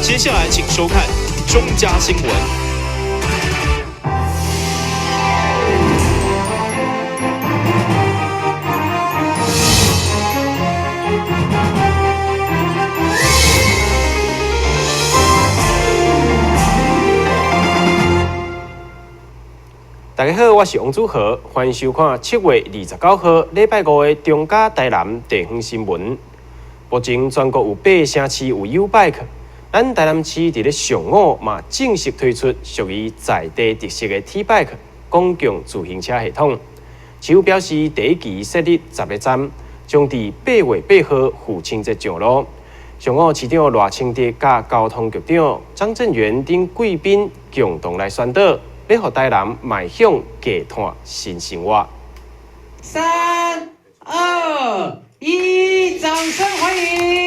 接下來請收看中嘉新聞。大家好，我是王祖豪，歡迎收看7月29號禮拜五的中嘉台南地方新聞。目前全國有八城市有 YouBike，咱台南市佇咧上午嘛正式推出屬於在地特色的 T-Bike 公共自行車系統。市府表示，第一期設立10個站，將佇8月8號父親節上路。上午市長賴清德佮交通局長張振元等貴賓共同來宣導，欲予台南邁向低碳新生活。三、二、一，掌聲歡迎！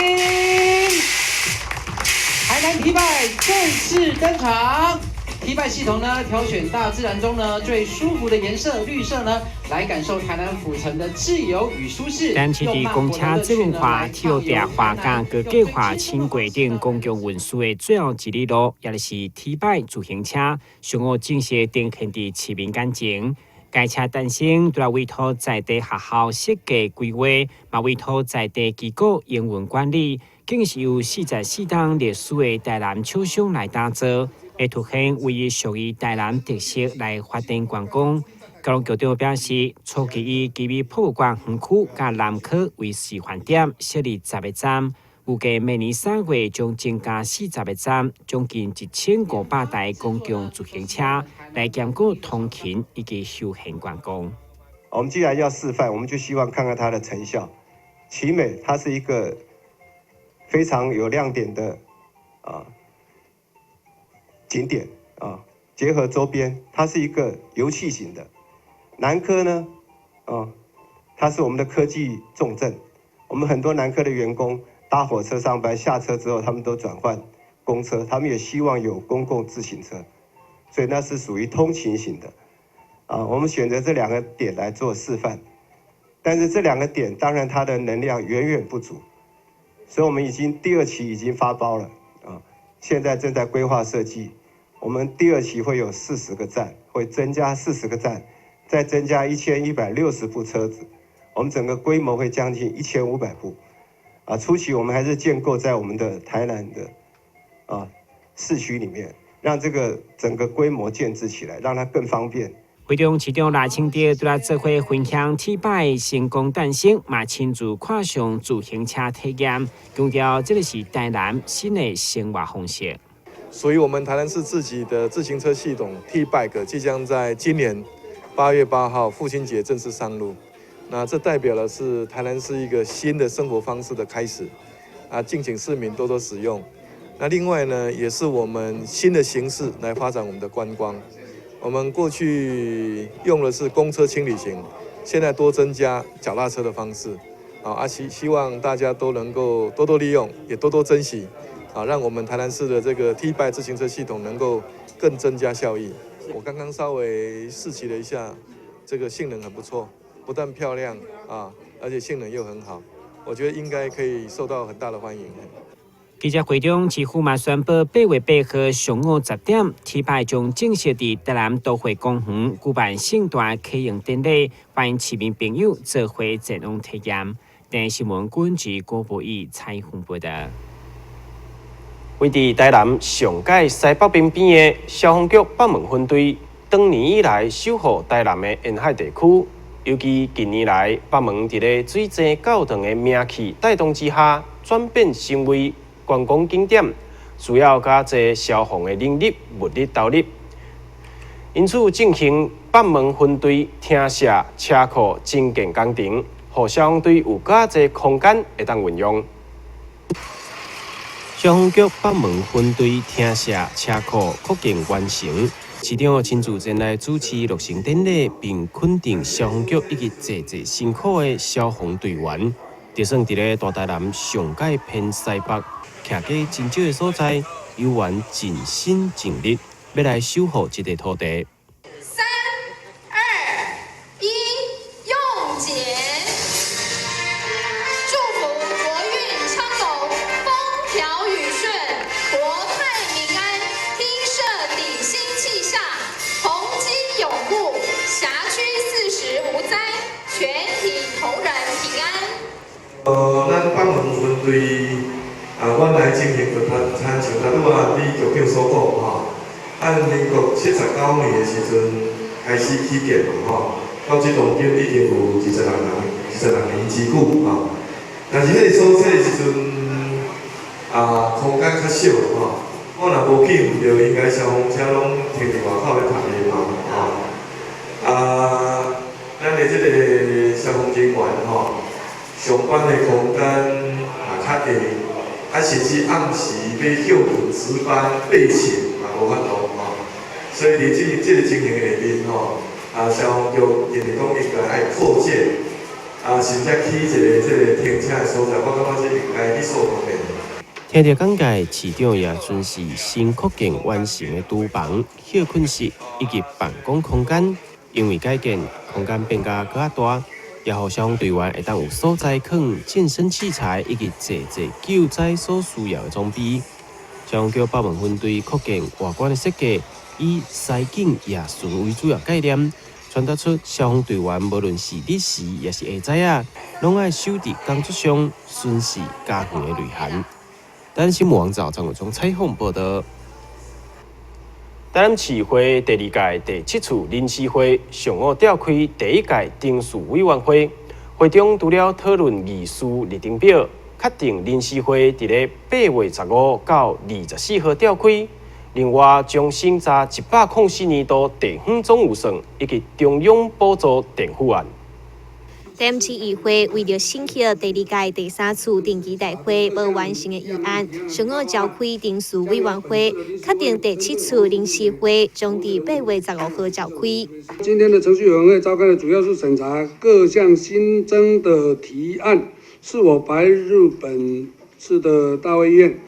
台南 T-Bike 正式登場。T-Bike 系統呢，挑選大自然中呢最舒服的顏色綠色呢，來感受台南府城的自由與舒適。但是佇公車捷運化、鐵路地化佮高架化輕軌等公共運輸的最後一里路，也就是 T-Bike 自行車，上午正式呈現佇市民眼前。該車誕生，除了委託在地學校設計規劃，嘛委託在地機構營運管理，更是由44棟歷史的台南廠商來打造，會凸顯唯一屬於台南特色來發展觀光。交通局長表示，初期以旗美博物館園區佮南科為示範點，設立十個站，預計明年3月將增加40個站，將近1500台公共自行車來兼顧通勤以及休閒觀光。我們既然要示範，我們就希望看看它的成效。旗美，它是一個非常有亮點的景點啊，結合周邊，它是一個遊憩型的。南科呢，啊，它是我們的科技重鎮，我們很多南科的員工搭火車上班，下車之後他們都轉換公車，他們也希望有公共自行車，所以那是屬於通勤型的。啊，我們選擇這兩個點來做示範，但是這兩個點當然它的能量遠遠不足，所以我們已經第二期已經發包了啊，現在正在規劃設計，我們第二期會有四十個站，會增加四十個站，再增加1160部車子，我們整個規模會將近1500部。啊，初期我們還是建構在我們的台南的市區裡面，讓這個整個規模建置起來，讓它更方便。會中市長賴清德拄來做伙分享 T-Bike 成功誕生，嘛親自跨上自行車體驗，強調這个是台南新的生活方式。屬於我們台南市自己的自行車系統 T-Bike 即將在今年8月8號父親節正式上路。那這代表的是台南市一個新的生活方式的開始，啊，敬請市民多多使用。那另外呢，也是我們新的形式來發展我們的觀光。我們過去用的是公車輕旅行，現在多增加腳踏車的方式，啊，希望大家都能夠多多利用，也多多珍惜，啊，讓我們台南市的這個 T-Bike 自行車系統能夠更增加效益。我剛剛稍微試騎了一下，這個性能很不錯，不但漂亮啊，而且性能又很好，我覺得應該可以受到很大的歡迎。記者會中，市府嘛宣布8月8號上午10點，T-Bike 將正式佇台南都會公園舉辦盛大啟用典禮，歡迎市民朋友做伙前往體驗。電視新聞軍事郭博義採訪報道。位佇台南上蓋西北邊邊的消防局北門分隊，長年以來守護台南的沿海地區，尤其近年來北門佇咧水井教堂的名氣帶動之下，轉變成為觀光景點，需要較濟消防的人力物力投入。因此進行北門分隊停卸車庫增建工程，予消防隊有較濟空間會當運用。消防局北門分隊停卸車庫擴建完成，市長親自前來主持落成典禮，並肯定消防局以及濟濟辛苦的消防隊員。就算佇咧大台南上蓋偏西北，徛家真少的所在，猶原盡心盡力，欲來守護這塊土地。三、二、一，用剪！祝福國運昌隆，風調雨順，國泰咱北門分隊啊，原來情形就親像頭拄仔李局長所講吼，按民國79年的時陣開始起建嘛吼，到這當今已經有26人、26年之久吼。但是彼個所在的時陣啊，空間較小吼，我若無記毋著，應該消防車攏停佇外口咧讀冊嘛吼。啊，咱的這個消防人員吼，上班的空間也較狹，啊，甚至暗時欲歇睏值班備勤嘛無法度吼。所以佇這個情形下面吼，啊，消防局認為講應該愛擴建，啊，甚至起一個這個停車的所在，我感覺這應該理所當然。聽著講解，市長也巡視新擴建完成的廚房、歇睏室以及辦公空間，因為改建空間變甲閣較大，也予消防隊員會當有所在囥健身器材以及濟濟救災所需要的裝備。消防局北門分隊擴建外觀的設計，以西景夜巡為主要概念，傳達出消防隊員無論是日時抑是下早仔，攏愛守佇工作上巡視家園的內涵。台南新聞網張偉忠採訪報導。台南市會第二屆第七次臨時會上午召開第一屆定事委員會，會中除了討論議事日程表，確定臨時會佇咧8月15到24號召開。另外，將審查104年度地方總預算以及中央補助墊付案。台南市議會為著審核第二屆第三次定期大會無完成的議案，上午召開定事委員會，確定第七次臨時會將佇8月15號召開。今天的程序委員會召開的主要是審查各項新增的提案，是否排入本次的大會議院，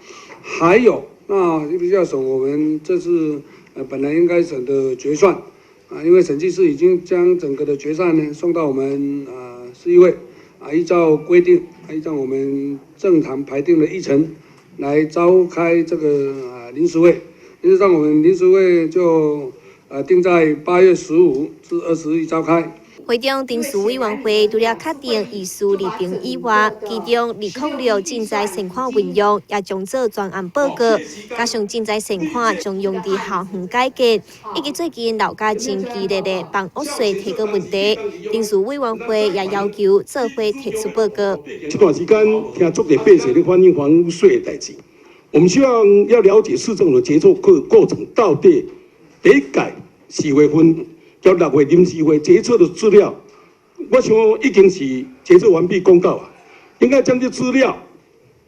還有那必須要審我們這次本來應該審的決算啊，因為審計師已經將整個的決算呢送到我們市議會啊，依照規定，依照我們正常排定的議程來召開這個臨時會，因此上我們臨時會就定在8月15至21召開。會中定事委員會除了確定議事日程以外，其中206賑災善款運用也將做專案報告，加上賑災善款將用佇校園改革，以及最近鬧甲真激烈的房屋稅提高問題，定事委員會也要求做伙提出報告。這段時間聽足濟百姓咧反映房屋稅的代誌，我們希望要了解市政府的決策過程到底第一屆四月份。到6月臨時會決策的資料，我想已經是決策完畢公告啊，應該將這資料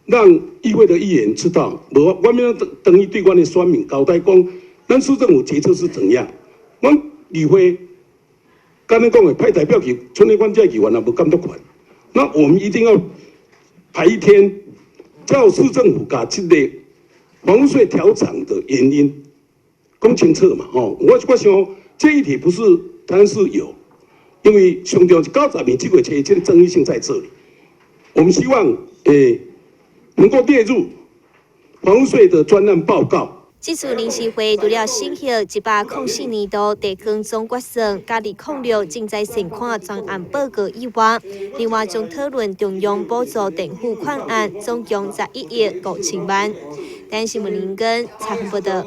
讓議會的議員知道。無，我們等於對阮的選民交代講，咱市政府決策是怎樣。阮議會剛才講的派代表去，像阮這議員也無監督權，那我們一定要排一天，叫市政府共這個房屋稅調漲的原因講清楚嘛。吼，我想。這一題不是單是有，因為上重要是90年這個這個爭議性在這裡。我們希望能夠列入房屋稅的專案報告。這次臨時會除了審核104年度地方總決算佮206賑災善款專案報告以外，另外將討論中央補助墊付款案，總共11億5千萬。台視新聞林根採訪報導。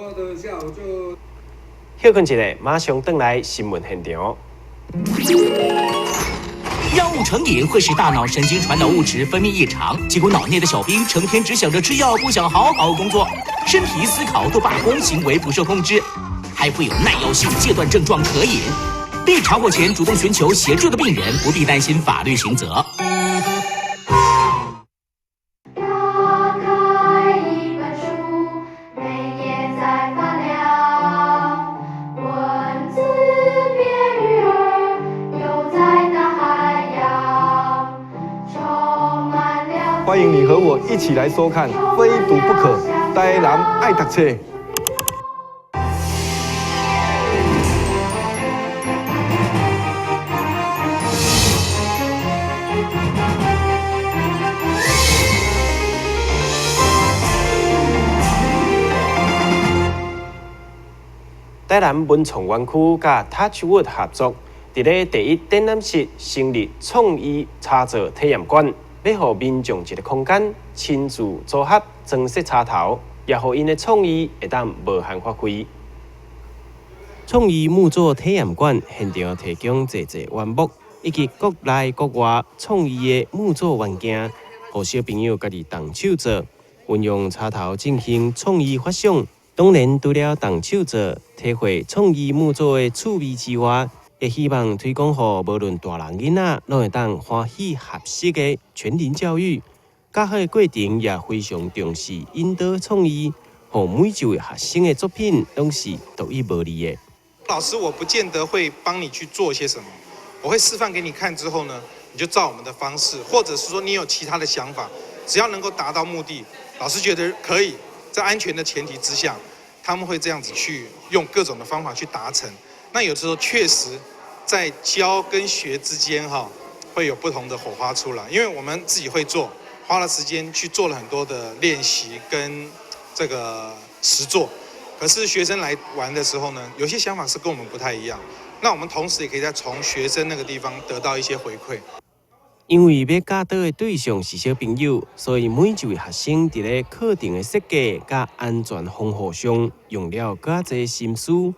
歇睏一下，馬上轉來新聞現場。藥物成癮會使大腦神經傳導物質分泌異常，結果腦內的小兵成天只想着吃藥，不想好好工作，身體思考都罷工，行為不受控制，還會有耐藥性戒斷症狀可引。被查獲前主動尋求協助的病人，不必擔心法律刑責。打開一本書，每頁在發亮，文字變魚兒，游在大海洋，充滿了。歡迎你和我一起來收看《非讀不可》，台南愛讀冊。台南文創園區佮 Touchwood 合作，佇咧第一展覽室成立創意茶座體驗館。欲予民眾一个空間，親自組合裝設插頭，也予𪜶的創意會當無限發揮。創意木作體驗館現場提供濟濟原木以及國內國外創意的木作物件，予小朋友家己動手做，運用插頭進行創意發想。當然，除了動手做，體會創意木作的趣味之外，也希望推廣予無論大人囡仔，攏會當歡喜學習的全齡教育。教學的過程也非常重視引導創意，予每一位學生的作品攏是獨一無二的。老師，我不見得會幫你去做些什麼，我會示範給你看之後呢，你就照我們的方式，或者是說你有其他的想法，只要能夠達到目的，老師覺得可以，在安全的前提之下，他們會這樣子去用各種的方法去達成。那有時候確實在教跟學之間哈，會有不同的火花出來，因為我們自己會做，花了時間去做了很多的練習跟這個實作。可是學生來玩的時候呢，有些想法是跟我們不太一樣。那我們同時也可以再從學生那個地方得到一些回饋。因為欲教導的對象是小朋友，所以每一位學生佇咧課程的設計佮安全防護上，用了較濟心思，予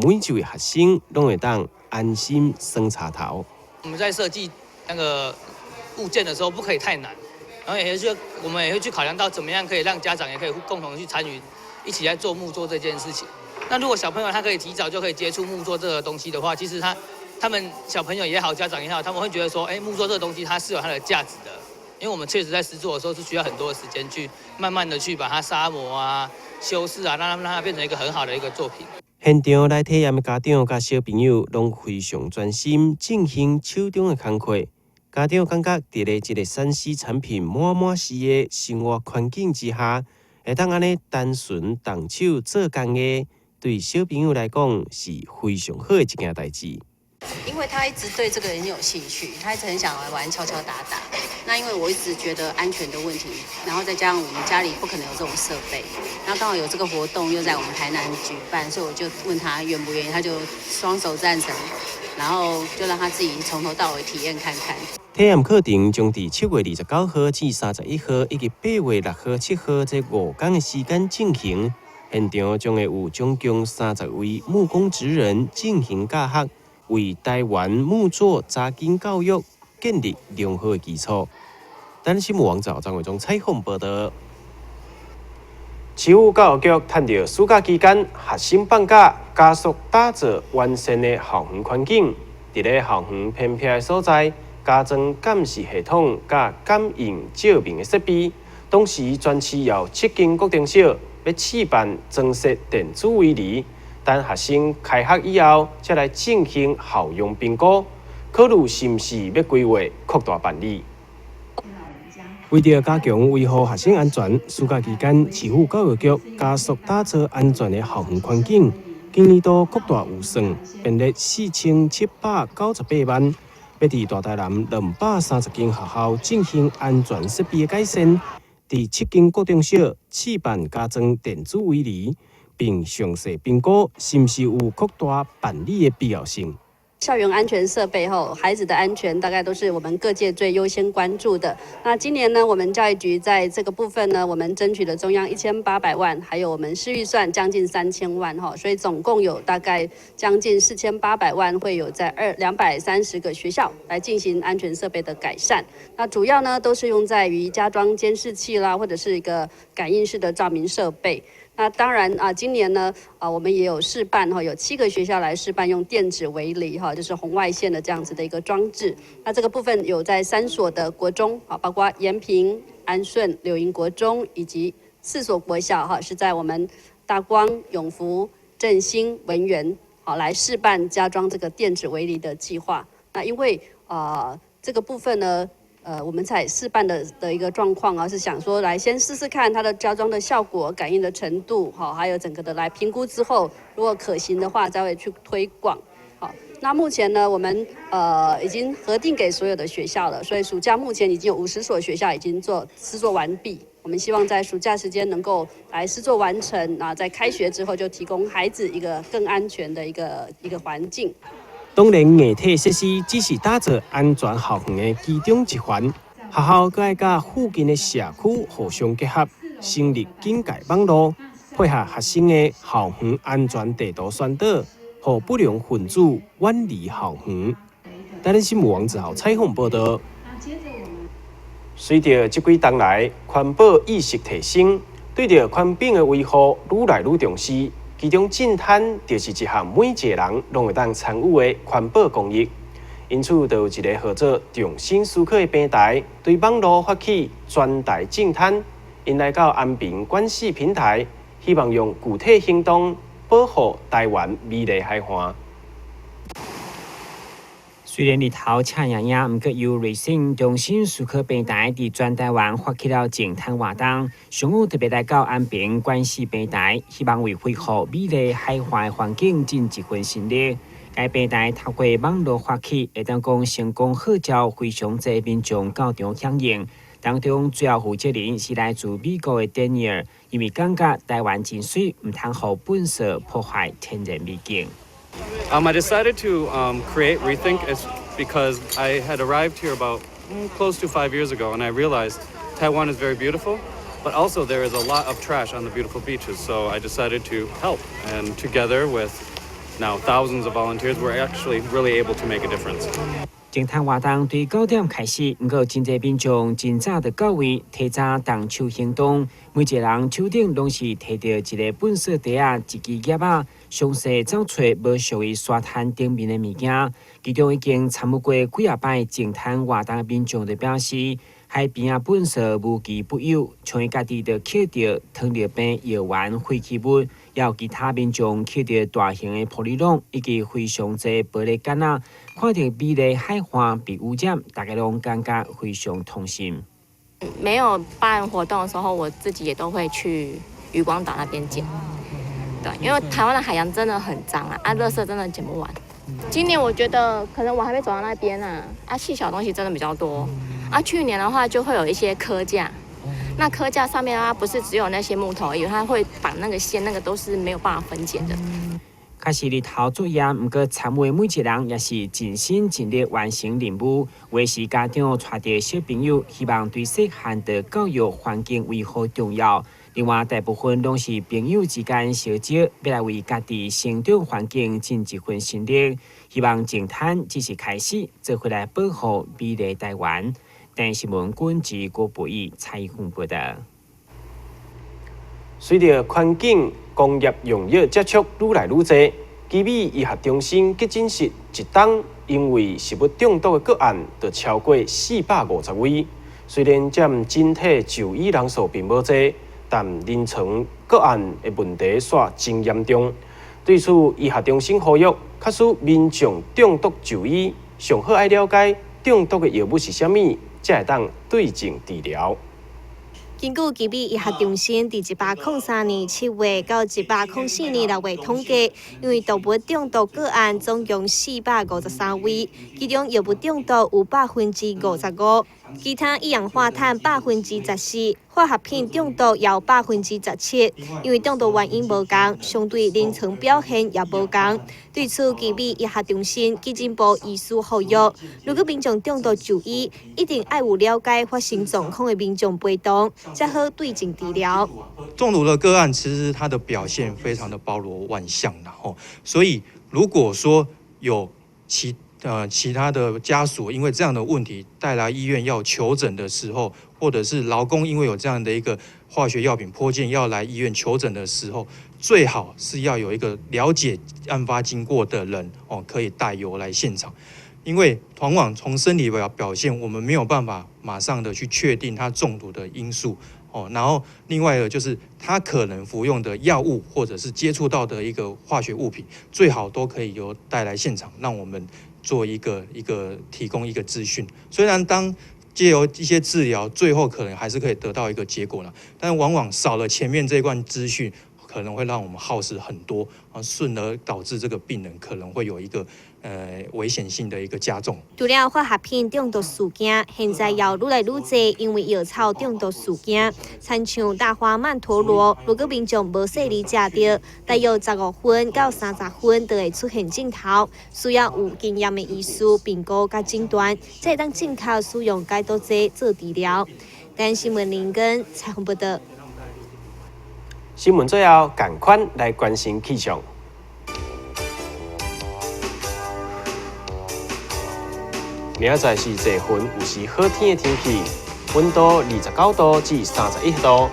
每一位學生攏會當安心耍插頭。我們在設計那個物件的時候，不可以太難，然後也是我們也會去考量到，怎麼樣可以讓家長也可以共同去參與，一起來做木作這件事情。那如果小朋友他可以提早就可以接觸木作這個東西的話，其實他們小朋友也好，家長也好，他們會覺得說，哎，木作這個東西它是有它的價值的。因為我們確實在實作的時候是需要很多的時間去慢慢的去把它砂磨啊、修飾啊，讓它變成一個很好的一個作品。現場來體驗的家長佮小朋友攏非常專心進行手中的工課。家長感覺佇咧這个3C 產品滿滿是的生活環境之下，會當按呢單純動手做工藝，對小朋友來講是非常好的一件代誌。因為他一直對這個很有興趣，他一直很想來玩敲敲打打。那因為我一直覺得安全的問題，然後再加上我們家裡不可能有這種設備，然後剛好有這個活動又在我們台南舉辦，所以我就問他願不願意，他就雙手贊成，然後就讓他自己從頭到尾體驗看看。體驗課程將佇7月29號至31號以及8月6號、7號這5天的時間進行。現場將會有總共30位木工職人進行教學，為台灣木作扎根教育建立良好的基礎。等新聞網站張偉忠採訪報道。市府教育局趁著暑假期間，學生放假，加速打造完善的校園環境。佇咧校園偏僻的所在，加裝監視系統佮感應照明的設備。同時，全市有7間國中小欲試辦裝設電子圍籬，等學生開學以後，才來進行效用評估，考慮是毋是欲規劃擴大辦理。為著加強維護學生安全，暑假期間，市府教育局加速打造安全的校園環境。今年度擴大預算，編列4798萬，欲佇大台南230間學校進行安全設備的改善。佇7間國中小試辦加裝電子圍籬，並詳細評估是毋是有擴大辦理的必要性。校園安全設備後，孩子的安全大概都是我們各界最優先關注的。那今年呢，我們教育局在這個部分呢，我們爭取了中央1800萬，還有我們市預算將近3000萬哈，所以總共有大概將近4800萬會有在230個學校來進行安全設備的改善。那主要呢都是用在於加裝監視器啦，或者是一個感應式的照明設備。那當然啊，今年呢，啊，我們也有試辦哈，有7個學校來試辦用電子圍籬哈，就是紅外線的這樣子的一個裝置。那這個部分有在3所的國中啊，包括延平、安順、柳營國中，以及4所國小哈，是在我們大光、永福、振興、文園好來試辦加裝這個電子圍籬的計劃。那因為啊，這個部分呢，我們在試辦的一個狀況啊，是想說來先試試看它的加裝的效果、感應的程度，好，還有整個的來評估之後，如果可行的話，再會去推廣。好，那目前呢，我們已經核定給所有的學校了，所以暑假目前已經有50所學校已經做試做完畢。我們希望在暑假時間能夠來試做完成，啊，在開學之後就提供孩子一個更安全的一個環境。當然，硬體設施只是打造安全校園的其中一環。學校閣愛佮附近的社區互相結合，成立警戒網路，配合學生的校園安全地圖宣導，予不良分子遠離校園。台南新聞王子豪採訪報道。隨著這幾冬來環保意識提升，對著環境的維護愈來愈重視，其中淨灘就是一項每一个人攏會當參與的環保公益。因此，就有一个號做重新思考的平台，對網路發起全台淨灘，𪜶來到安平管制平台，希望用具體行動保護台灣美麗海岸。雖然日頭赤炎炎，毋過由瑞幸重新思考平台佇全台灣發起了淨灘活動，上午特別來到安平管制平台，希望為恢復美麗海岸環境盡一份心力。該平台透過網路發起，會當講成功號召非常濟民眾到場響應。當中主要負責人是來自美國的丹尼爾，因為感覺台灣真媠，毋通予糞埽破壞天然美景。 I decided to create Rethink is because I had arrived here about close to 5 years ago, and I realized Taiwan is very beautiful, but also there is a lot of trash on the beautiful beaches. So I decided to help, and together with now thousands of volunteers, we're actually really able to make a difference. 淨灘活動對9點開始，毋過真濟民眾真早就到位，提早動手行動。每一個人手頂攏是提著一个糞埽袋仔、一支夾仔，詳細走揣無屬於沙灘頂面的物件。其中已經參與過幾仔擺淨灘活動的民眾就表示，海邊仔糞埽無奇不有，像伊家己就抾著糖尿病藥丸廢棄物，也有其他民眾抾著大型的玻璃籠以及非常濟玻璃罐仔，看著美麗海岸被污染，大家攏感覺非常痛心。沒有辦活動的時候，我自己也都會去漁光島那邊撿。對，因為台灣的海洋真的很髒啊，啊，垃圾真的撿不完。今年我覺得可能我還沒走到那邊啊，啊，細小東西真的比較多。啊，去年的話就會有一些蚵架，那蚵架上面啊，不是只有那些木頭，因為它會綁那個線，那個都是沒有辦法分解的。確實日頭作業，毋過參與每一個人也是盡心盡力完成任務。有的是家長帶著小朋友，希望對細漢的教育環境維護重要。另外，大部分攏是朋友之間相招，欲來為家己成長環境盡一份心力。希望淨灘只是開始，做伙來保護美麗台灣。台視新聞軍事郭博義採訪報道。隨著環境工業用藥接觸愈來愈濟，奇美醫學中心急診室一冬因為食物中毒的個案就超過450位。雖然佔整體就醫人數並無濟，但臨床個案的問題煞真嚴重。對此，醫學中心呼籲，假使民眾中毒就醫，上好愛了解中毒的藥物是啥物，才會當對症治療。根據奇美醫學中心佇103年7月到104年6月統計，因為毒物中毒個案總共453位，其中藥物中毒有55%，其他一氧化碳14%，化學品中毒也有17%。因為中毒原因無仝，相對臨床表現也無仝。對此，奇美醫學中心急診部醫師呼籲，如果民眾中毒就醫，一定愛有了解發生狀況的民眾陪同，才好對症治療。中毒的個案其實它的表現非常的包羅萬象，然後，所以如果說有其他的家屬因為這樣的問題帶來醫院要求診的時候，或者是勞工因為有這樣的一個化學藥品潑濺要來醫院求診的時候，最好是要有一個了解案發經過的人哦，可以帶由來現場。因為往往從生理表現，我們沒有辦法馬上的去確定他中毒的因素哦。然後另外一個就是他可能服用的藥物或者是接觸到的一個化學物品，最好都可以由帶來現場，讓我們做一個提供一個資訊。雖然當藉由一些治療，最後可能還是可以得到一個結果了，但往往少了前面這段資訊，可能會讓我們耗時很多啊，順而導致這個病人可能會有一個危險性的一個加重。除了化學品中毒事件，現在又愈來愈濟因為藥草中毒事件，親像大花曼陀羅，如果民眾無細膩食著，大約15分到30分就會出現症頭，需要有經驗的醫師評估佮診斷，才會當正確使用解毒劑做治療。台新聞林根採訪報道。新聞最後，趕快來關心氣象。明仔載是濟雲有時好天的天氣，溫度29度至31度，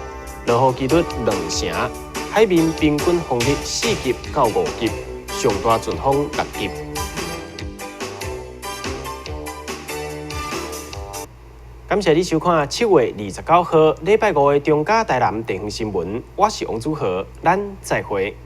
落雨幾率2成，海面平均風力4級到5級，上大陣風6級。感謝你收看7月29號禮拜五的中嘉台南地方新聞，我是王祖豪，咱再會。